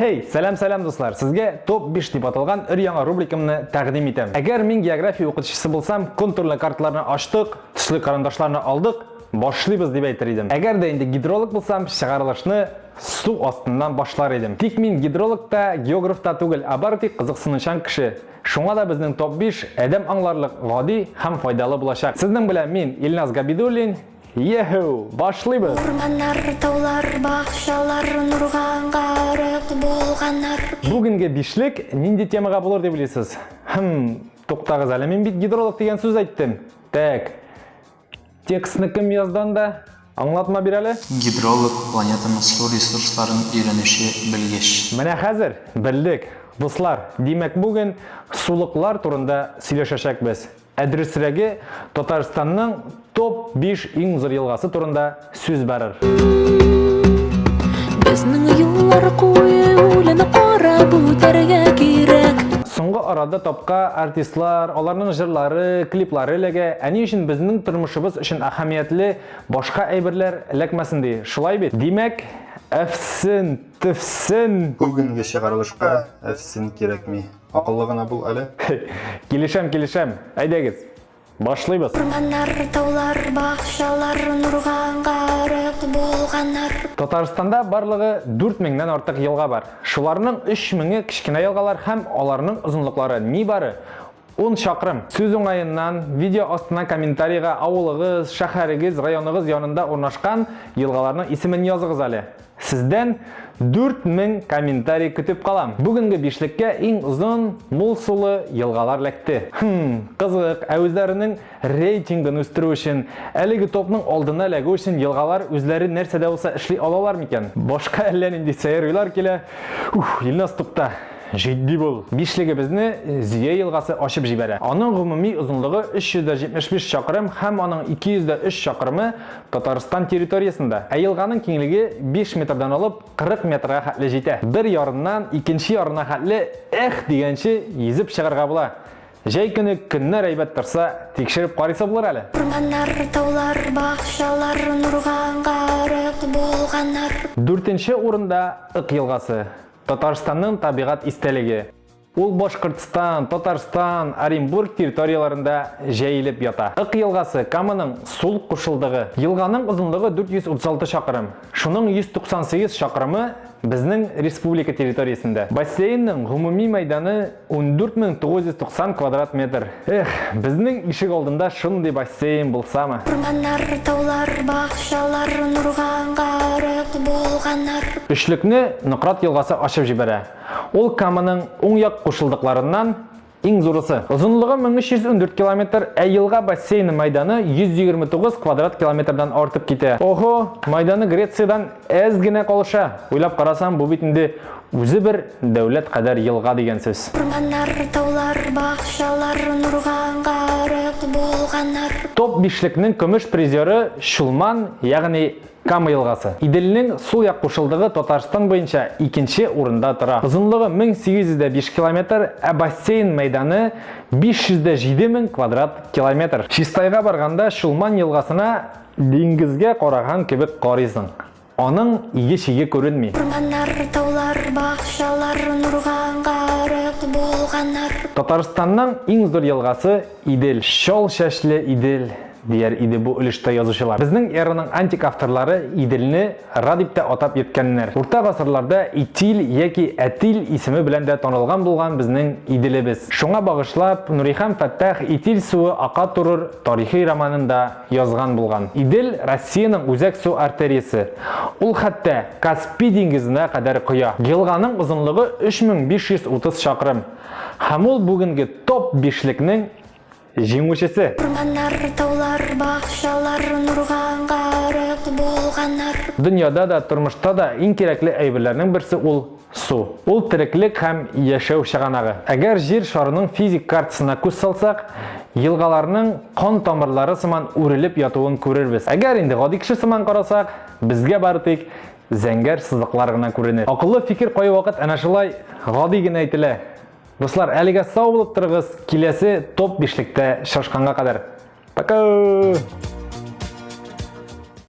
Хей, сәлам сәлам дуслар! Сезгә Топ 5 дип аталган өр-яңа рубрикамны тәкъдим итәм. Әгәр мин география укытучысы булсам, контурлы карталарны ачтык, төсле карандашларны алдык, башлыйбыз дип әйтер идем. Әгәр дә инде гидролог булсам, чыгарылышны су астыннан башлар идем. Тик мин гидролог та, географ та түгел, ә бары тик кызыксынучан кеше. Шуңа да безнең Топ 5 адәм аңларлык гади һәм файдалы булачак. Сезнең белән мин, Илназ Габидуллин. Еху! Башлыйбыз! Урманнар, таулар, бакчалар нурга гарык булганнар. Бүгенге бишлек нинди темага булыр дип уйлыйсыз? Хм, туктагыз әле, мин бит гидролог дигән сүз әйттем. Так. Текстны кем язды анда? Аңлатма бир әле. Гидролог, планетаның су ресурсларын өйрәнүче белгеч. Менә хәзер белдек. Дуслар, димәк, бүген сулыклар турында сөйләшәчәкбез. Ә дөресрәге, Татарстанның топ 5 иң зур елгасы турында сүз барыр. Безнең юллар куе үлән карап үтәргә кирәк. Соңгы арада топка артистлар, аларның җырлары, клиплары эләгә. Ә ни өчен безнең тормышыбыз өчен әһәмиятле башка әйберләр эләкмәсен ди? Шулай бит? Димәк, әфсен, төфсен! Бүгенге чыгарылышка әфсен кирәкми. Акыллы гына бул әле. Килешәм, килешәм. Әйдәгез, башлыйбыз. Урманнар, таулар, бакчалар нурга гарык булганнар. Татарстанда барлыгы 4000 нән артык елга бар. Шуларның 3000-е кечкенә елгалар һәм аларның озынлыклары нибары 10 чакрым. Сүз уңаеннан, видео астына комментарийга авылыгыз, шәһәрегез, районыгыз янында урнашкан елгаларның исемен языгыз әле. Сездән 4000 комментарий көтеп калам. Бүгенге бишлеккә иң озын, мул сулы елгалар ләкте. Хм, кызык, ә үзләренең рейтингын үстерү өчен, әлеге топның алдына эләгү өчен елгалар үзләре нәрсә дә булса эшли алалар микән? Башка әллә нинди сәер уйлар килә. Ух, Илназ, тукта. Җитди бул. Бишлегебезне Зөя елгасы ачып җибәрә. Аның гомуми озынлыгы 375 чакрым һәм аның 203 чакрымы Татарстан территориясендә. Ә елганың киңлеге 5 метрдан алып 40 метрга хәтле җитә. Бер ярыннан икенче ярына хәтле эх дигәнче йөзеп чыгарга була. Җәй көне көннәр әйбәт торса, тикшереп карыйсы булыр әле. Урманнар, таулар, бакчалар нурга гарык булганнар. Дүртенче урында Ык елгасы. Татарстанның табигать истәлеге. Ул Башкортстан, Татарстан, Оренбург территорияләрендә җәелеп ята. Ык елгасы Каманың сул кушылдыгы. Елганың озынлыгы 436 чакрым. Шуның 198 чакрымы безнең республика территориясендә. Бассейнның гомуми мәйданы 14990 квадрат метр. Эх, безнең ишек алдында шундый бассейн булсамы? Урманнар, таулар, бакчалар нурга гарык булганнар. Өчлекне Нократ елгасы ачып җибәрә. Ул Каманың уң як кушылдыкларыннан иң зурысы. Озынлыгы 1314 километр, ә елга бассейны мәйданы 129 квадрат километрдан артып китә. Ого, мәйданы Грециядән әз генә калыша. Уйлап карасаң, бу бит инде үзе бер дәүләт кадәр елга дигән сүз. Урманнар, таулар, бакчалар нурга гарык булганнар. Топ бишлекнең көмеш призеры Чулман, ягъни Кама елгасы. Иделнең сул як кушылдыгы Татарстан буенча икенче урында тора. Озынлыгы 1805 километр, ә бассейн мәйданы 507 мең квадрат километр. Чистайга барганда Чулман елгасына диңгезгә караган кебек карыйсың. Аның иге-чиге күренми. Урманнар, таулар, бакчалар нурга гарык булганнар. Татарстанның иң зур елгасы Идел. Чал чәчле Идел. Дияр иде бу өлештә язучылар. Безнең эраның антик авторлары Иделне Ра дип тә атап йөрткәннәр. Урта гасырларда Итил яки Әтил исеме белән дә танылган булган безнең Иделебез. Шуңа багышлап, Нурихан Фәттах Итил суы ака турыр тарихи романын да язган булган. Идел, Россиянең үзәк су артериясе. Ул хәтта Каспий диңгезенә кадәр коя. Елганың озынлыгы 3530 чакрым. Һәм ул бүгенге топ бишлекнең Җиңүчесе! Урманнар, таулар, бакчалар нурга гарык булганнар. Дөньяда да, тормышта да иң кирәкле әйберләрнең берсе ул, су. Ул тереклек һәм яшәү чыганагы. Әгәр Җир шарының физик картасына күз салсак, елгаларның кан тамырлары сыман үрелеп ятуын күрербез. Әгәр инде гади кеше сыман карасак, безгә бары тик зәңгәр сызыклар гына күренер. Акыллы фикер кайвакыт әнә шулай гади генә әйтелә. Дуслар, әлегә сау булып торыгыз. Киләсе топ бишлектә очрашканга кадәр. Пока!